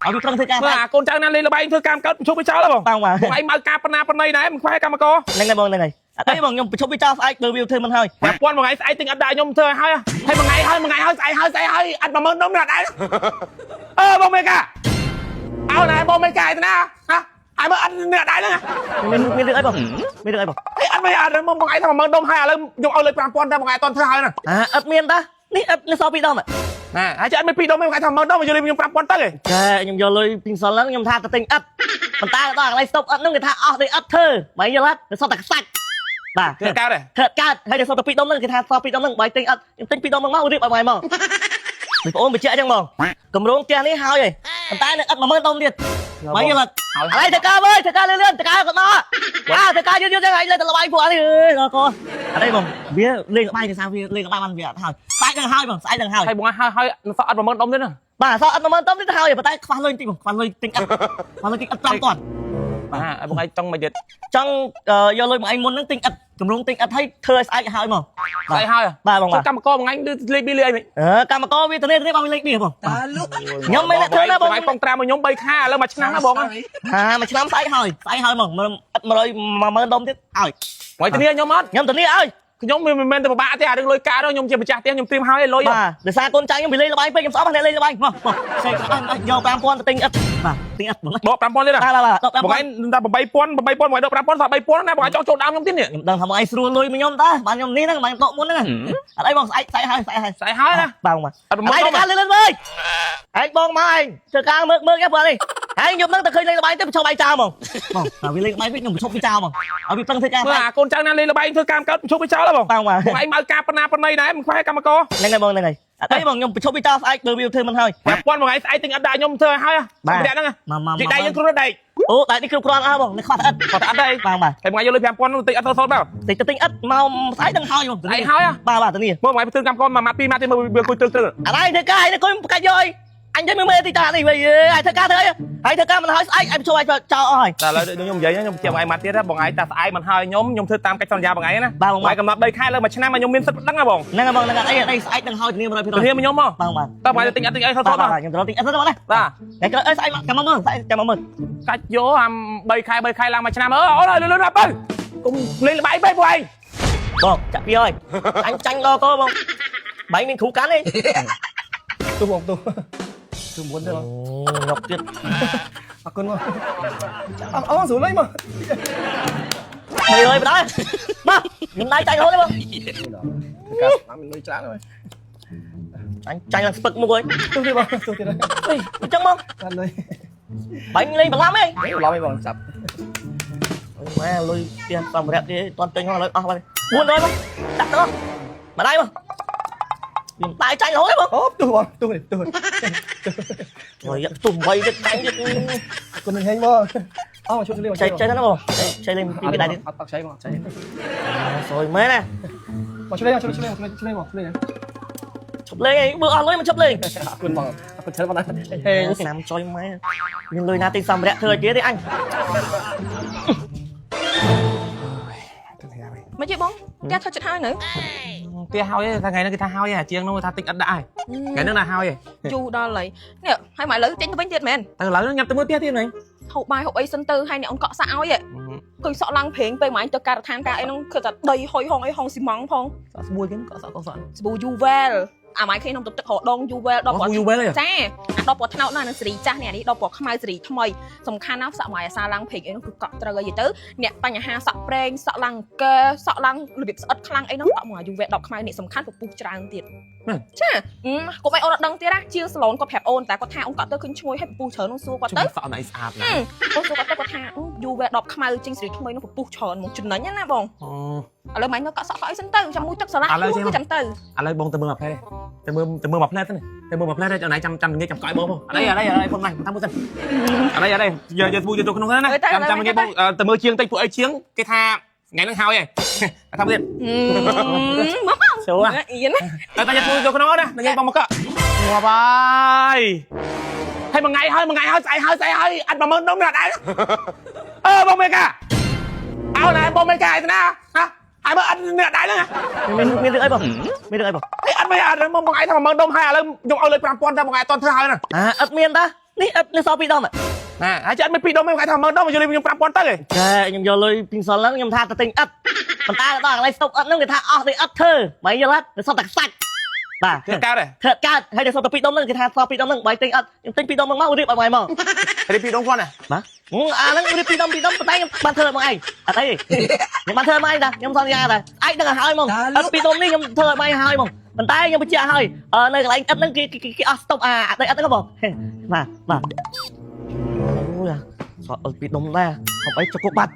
ឲ្យវាប្រឹងធ្វើការ មើលអាកូនចៅណាលេងល្បែងធ្វើកម្មកើតឈប់វាចោលហ៎បង បងបាទ បងឯងមកការបណ្ណាបណ្ណៃដែរមិនខ្វះកម្មករ ហ្នឹងហើយបងហ្នឹងហើយអត់អីបងខ្ញុំប្រជុំវាចោលស្អែកបើវាធ្វើមិនហើយ 5000មួយថ្ងៃស្អែកទិញអត់ដាក់ខ្ញុំធ្វើឲ្យហើយហើយមួយថ្ងៃហើយមួយថ្ងៃហើយស្អែកហើយស្អែកហើយអត់10000ដុំណាដែរអឺបងមេកាអោណែបងមេកាឯណាហ៎ហើយមើលអត់អ្នកដែរហ្នឹង មានរឿងអីបងមានរឿងអីបង ហេអត់មិនអត់មកបងឯងថា10000ដុំហើយឥឡូវខ្ញុំឲ្យលុយ5000តែបងឯងអត់ធ្វើហើយណា អាអត់មានតានេះអត់នេះសល់2ដុំ ណាហើយចេះអត់មាន2ដុំទេបងឯងថា10000ដុំយកលុយខ្ញុំ5000ទៅឯង ចែខ្ញុំយកលុយពីម្សិលហ្នឹងខ្ញុំថាទៅទិញអត់ប៉ុន្តែដល់កន្លែងស្តុបអត់ហ្នឹងគេថាអស់ដូចអត់ធ្វើបើយល់អត់វាសល់តែខ្សាច់បាទ ធ្វើកើតទេ ធ្វើកើតហើយតែសល់តែ2ដុំហ្នឹងគេថាសល់2ដុំហ្នឹងបើទិញអត់ខ្ញុំទិញ2ដុំហ្នឹងមករៀបឲ្យមកមកបងប្អូនបញ្ជាក់អញ្ចឹងបងកម្រងផ្ទះនេះហើយហើយប៉ុន្តែនៅអត់10000ដុំទៀតបើយល់អត់ហើយធ្វើការវើយធ្វើការលឿនៗធ្វើការគាត់មកអាធ្វើការយឺតៗចឹងឯងលេងតែលបាយពួកអីអើយដល់កអត់អីបងវាលេងលបាយគេថាវាលេងលបាយបានវាអត់ហើយស្អែកនឹងហើយបងស្អែកនឹងហើយ ហើយបងហើយហើយសក់អត់10000ដុំទេណា បាទសល់អត់10000ដុំទៀតហើយប៉ុន្តែខ្វះលុយបន្តិចបងខ្វះលុយទិញអត់ខ្វះលុយទិញអត់5000 បាទហើយបងឯងចង់មកទៀត ចង់យកលុយមកឯងមុនហ្នឹងទិញអត់កម្រងទិញអត់ឲ្យធ្វើឲ្យស្អែកហើយមក ស្អែកហើយ បាទបងបាទ កម្មករបងឯងលេខប៊ីលេខអីមិន អឺកម្មករវាធានាធានាបងវាលេខបៀបងខ្ញុំមិនអ្នកធ្វើណាបង បងឯងប៉ុងត្រាមកខ្ញុំ3ខែឥឡូវមួយឆ្នាំណាបង ហាមួយឆ្នាំស្អែកហើយស្អែកហើយមកអត់100 10000ដុំទៀតហើយ បងធានាខ្ញុំអត់ ខ្ញុំធានាឲ្យ ខ្ញុំមិនមែនតែពិបាកទេអារឿងលុយកានោះខ្ញុំជាម្ចាស់ផ្ទះខ្ញុំត្រៀមហើយលុយ បាទដោយសារកូនចៅខ្ញុំវាលេងល្បែងពេកខ្ញុំស្អប់អ្នកលេងល្បែងមកមកសេកយក5000ទៅទិញអត់បាទទិញអត់បង ដក5000ទៀតណា បាទបាទដក បងឯង 5000 តែ8000 8000បងឯងដក5000សល់3000ណាបងឯងចង់ចូលដើមខ្ញុំទៀតនេះ ខ្ញុំដឹងថាបងឯងស្រួលលុយមកខ្ញុំតាបានខ្ញុំនេះហ្នឹងបានដកមុនហ្នឹងអត់អីបងស្អែកស្អែកហើយស្អែកហើយ ស្អែកហើយណា បាទបងបាទ អត់មក ឯងការលឿនលឿនមើលឯងបងមកឯងធ្វើការមើលមើលគេព្រោះនេះឯងខ្ញុំនឹងតែឃើញលេងល្បែងទេបញ្ឈប់ឯងចោលហ្មងបងតែវាលេងល្បែងវិញខ្ញុំបញ្ឈប់វាចោលហ្មងឲ្យវាប្រឹងធ្វើការ មើលអាកូនចៅណាលេងល្បែងធ្វើកម្មកើតឈប់វាចោលហ៎បង បងបាទ បងឯងមកការបណ្ណាបណ្ណៃដែរមិនខ្វះកម្មករ ហ្នឹងហើយបងហ្នឹងហើយអត់អីបងខ្ញុំបញ្ឈប់វាចោលស្អែកបើវាធ្វើមិនហើយ 5000មួយថ្ងៃស្អែកទិញអត់ដាក់ខ្ញុំធ្វើឲ្យហើយម្នាក់ហ្នឹង មកមក និយាយដៃយើងគ្រុនដៃ អូដៃនេះគ្រប់គ្រាន់អស់បងនេះខ្វះតែអត់ គាត់អត់ទេ បាទបាទ ហើយបងឯងយកលុយ5000នោះទិញអត់សូវមក តិចទៅទិញអត់មកស្អែកនឹងហើយបង ស្អែកហើយ បាទបាទតានេះ មើលបងឯងទៅកម្មករមួយម៉ាត់ពីរម៉ាត់ទេមើលវាគួយត្រឹកត្រឹក អត់ឯងធ្វើការឯងគុំកាច់យកអីអញទៅមើលមើលទីតានេះវិញឯងធ្វើការធ្វើអីហើយធ្វើការមិនហើយស្អែកឯងបញ្ឈប់ឯងចោលអស់ហើយ តែឥឡូវខ្ញុំនិយាយខ្ញុំជៀបបងឯងម៉ាត់ទៀតបងឯងតែស្អែកមិនហើយខ្ញុំខ្ញុំធ្វើតាមកិច្ចសន្យាបងឯងណា បាទបង បងឯងកំណត់3ខែលើមួយឆ្នាំខ្ញុំមានសិទ្ធិប្តឹងហ៎បង ហ្នឹងហើយបងហ្នឹងហើយអីស្អែកនឹងហើយធានា100% ធានាខ្ញុំមក បាទបាទ តើបងឯងទិញអត់ទិញអីថតថត បាទ មក ខ្ញុំត្រឡប់ទិញអត់ទៅបងណា បាទ តែក្រោយអើស្អែកមកចាំមកមើលស្អែកចាំមកមើល កាច់យកអា3ខែ3ខែឡើងមួយឆ្នាំអឺអូនលឿនលឿនណាបើកុំលេងល្បែងពេកពួកឯង បងចាក់ពីហើយអញចាញ់ដល់កបងបែងមានគ្រូកាន់ទេ ទូបងទូទូមុនទេបង ងប់ទៀត អរគុណបងអរអរស្រួលអីមក ហើយហើយបណ្ដោយមកខ្ញុំដៃចាញ់រហូតទេបង ការស្មានលុយច្រើនហើយ អញចាញ់ឡើងស្ពឹកមុខហើយ ទូទេបងទូទៀត អីអញ្ចឹងបង បានលុយ បាញ់លេងបន្លំឯង ឡំឯងបងចាប់ ម៉ែលុយផ្ទះសម្រាប់ទេតន់ទិញហ្នឹងឥឡូវអស់បាត់400បងដាក់ទៅមកដៃបងខ្ញុំដៃចាញ់រហូតទេបង អូទូបងទូនេះទូ ហើយទុំ8ទៀតចាញ់ទៀត អរគុណហេងបងអរជួយលេង ចៃចៃណាបងចៃលេងពីដៃទៀត អត់អត់ចៃបងចៃ សយមែនណា មកជួយលេងជួយលេងជួយលេងបងជួយលេង ឈប់លេងឯងមើលអស់លុយមកឈប់លេង អរគុណបងអរគុណច្រើនបងណា ហេឆ្នាំចុយម៉ែមានលុយណាទិញសម្ភារៈធ្វើឲ្យគេទេអញ មកជិះបងផ្ទះធ្វើចិត្តហើយនៅ ផ្ទះហើយថ្ងៃហ្នឹងគេថាហើយអាជាងនោះថាទិញអត់ដាក់ហើយថ្ងៃហ្នឹងណាហើយ យូរដល់ហើយនេះហើយមកឥឡូវចេញទៅវិញទៀតមែន តែឥឡូវញ៉ាំទៅមើលផ្ទះទៀតហ្នឹង ហូបបាយហូបអីសិនទៅហើយអ្នកអូនកក់សាក់ឲ្យឃើញសក់ឡើងព្រេងពេលមកអញទៅការដ្ឋានការអីហ្នឹងគឺតែដីហុយហងអីហងស៊ីម៉ង់ផង សក់ស្បួយគេកក់សក់កក់សក់ សាប៊ូ Juwel អាម៉ៃឃើញក្នុងទឹកទឹករដង Juwel ដល់ពណ៌ យូវែល ចាអាដល់ពណ៌ត្នោតណានឹងសេរីចាស់នេះអានេះដល់ពណ៌ខ្មៅសេរីថ្មីសំខាន់ណាស់សក់មកអាសាឡើងព្រេងអីហ្នឹងគឺកក់ត្រូវអីទៅអ្នកបញ្ហាសក់ប្រេងសក់ឡើងកែសក់ឡើងរបៀបស្អិតខ្លាំងអីហ្នឹងកក់មក Juwel 10ខ្មៅនេះសំខាន់ពពុះច្រើនទៀតចាកុំឲ្យអូនអត់ដឹងទៀតណាជាងសាឡនគាត់ប្រាប់អូនតែគាត់ថាអូនកក់ទៅឃើញឈ្ងុយហើយពពុះច្រើននោះសួរគាត់ទៅ សក់ណៃស្អាតណា អូនសួរគាត់ទៅគាត់ថាយូវែ10ខ្មៅចេញសេរីថ្មីនោះពពុះច្រើនមកចំណេញណាបង អូ ឥឡូវម៉េចនៅកក់សក់កក់អីសិនទៅចាំមួយទឹកសាឡាគឺចាំទៅ ឥឡូវបងទៅមើលមួយផ្លែទៅមើលទៅមើលមួយផ្លែទៅទៅមើលមួយផ្លែទៅណៃចាំចាំងាយចាំកក់ឲ្យបងអត់អីអត់អីអត់អីបងណៃតាមមួយសិនអត់អីអត់អីយកយកស្បួយយកចូលក្នុងហ្នឹងណាចាំចាំងាយបងទៅមើលជាងតិចពួកអីជាងគេថាថ្ងៃហ្នឹងហើយហើយតាមទៀត មក ចូល អៀនណា តែតែយកស្បួយចូលក្នុងណាងាយបងមកកក់ងាប់ហើយហើយមួយថ្ងៃហើយមួយថ្ងៃហើយស្អែកហើយស្អែកហើយអត់10000ដុំណាដែរអឺបងមេកាអោណែបងមេកាឯណាហ៎ហើយមើលអត់អ្នកដែរហ្នឹង មានមានរឿងអីបងមានរឿងអីបង ហេអត់មិនអត់មកបងឯងថា10000ដុំហើយឥឡូវខ្ញុំឲ្យលុយ5000តែបងឯងអត់ធ្វើហើយណា អាអត់មានតា នេះឥដ្ឋនេះសល់ពីរដុំ ណាហើយចាត់មិនពីរដុំឯងគេថា10000ដុំយកលុយខ្ញុំ5000ទៅឯង ចែខ្ញុំយកលុយពីសល់ហ្នឹងខ្ញុំថាទៅទិញឥដ្ឋប៉ុន្តែដល់កន្លែងស្តុកឥដ្ឋហ្នឹងគេថាអស់នេះឥដ្ឋធ្វើបើយល់អត់វាសល់តែខ្សាច់បាទ ធ្វើកើតទេ ធ្វើកើតហើយដល់សល់តែពីរដុំហ្នឹងគេថាសល់ពីរដុំហ្នឹងបើទិញឥដ្ឋខ្ញុំទិញពីរដុំហ្នឹងមករៀបឲ្យមកមក រៀបពីរដុំគាត់ណា បាទអាហ្នឹងរៀបពីរដុំពីរដុំប៉ុន្តែខ្ញុំបានធ្វើឲ្យមកឯងអត់អីខ្ញុំបានធ្វើឲ្យមកឯងតាខ្ញុំសន្យាតាឯងដឹងឲ្យហើយហ្មងឥដ្ឋពីរដុំនេះខ្ញុំធ្វើឲ្យមកឯងហើយហ្មងប៉ុន្តែខ្ញុំបញ្ជាក់ឲ្យនៅកន្លែងឥដ្ឋហ្នឹងគេគេអស់ស្តុកអាឥដ្ឋហ្នឹងបងបាទបាទអូយសល់ពីរដុំដែរខំអីចុកបាត់